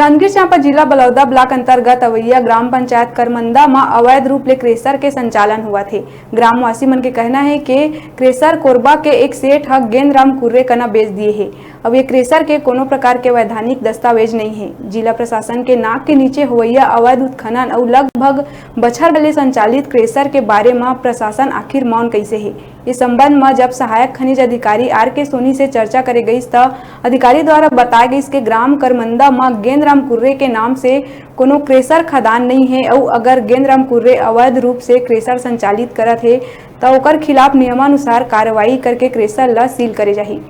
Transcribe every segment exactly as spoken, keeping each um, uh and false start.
जांजगीर चांपा जिला बलौदा ब्लॉक अंतर्गत अवैया ग्राम पंचायत करमंदा म अवैध रूप ले क्रेशर के संचालन होवत हे। ग्रामवासी मन के कहना हे के क्रेशर कोरबा के एक सेठ ह गेंद राम कुर्रे कना बेच दिए हे। अब ये क्रेशर के कोनो प्रकार के वैधानिक दस्तावेज नइ हे। जिला प्रशासन के नाक के नीचे होवैया अवैध उत्खनन अउ लगभग बछर ले संचालित क्रेशर के बारे म प्रशासन आखिर मौन कइसे हे? इस संबंध म जब सहायक खनिज अधिकारी आर के सोनी से चर्चा करे गइस, त अधिकारी द्वारा बताए गइस के ग्राम करमंदा म गेंदराम कुर्रे के नाम से कोनो क्रेशर खदान नइ हे, अउ अगर गेंदराम कुर्रे अवैध रूप से क्रेशर संचालित करत हे, त ओकर खिलाफ नियमानुसार कार्रवाई करके क्रेशर ल सील करे जाही।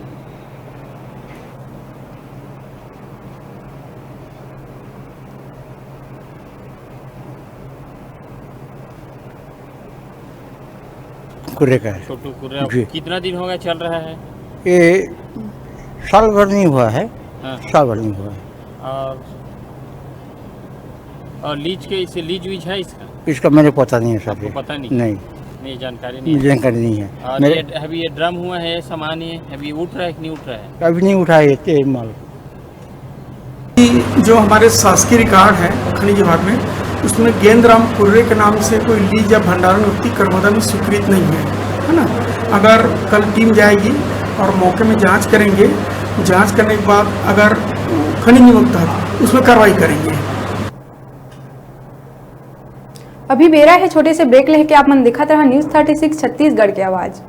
कुर्रे का है। छोटू कुर्रे, अब जी। कितना दिन हो गया चल रहा है? ये साल भर नहीं हुआ है। हाँ। साल भर नहीं हुआ है। और, और लीज के, इसे लीज वीज है इसका? इसका मेरे पता नहीं है सर आपको जी। पता नहीं? नहीं। नहीं, जानकारी नहीं है। जानकारी नहीं है। और मेरे ये, अभी ये ड्रम हुआ है, ये सामान, ये अभी उठ रहा है कि नहीं उठ रहा है? अभी नहीं उठा है ये माल। जो हमारे शासकीय रिकॉर्ड है खनिज विभाग में, उसमें गेंदराम कुर्रे के नाम से कोई लीज या भंडारण व्यक्ति करमदा में स्वीकृत नहीं है, है ना। अगर कल टीम जाएगी और मौके में जांच करेंगे, जांच करने के बाद अगर खनिज निगम के तहत उसमें कार्रवाई करेंगे। अभी बेरा हे छोटे से ब्रेक लेके, आप मन देखत रहा News Thirty Six छत्तीसगढ़ के आवाज।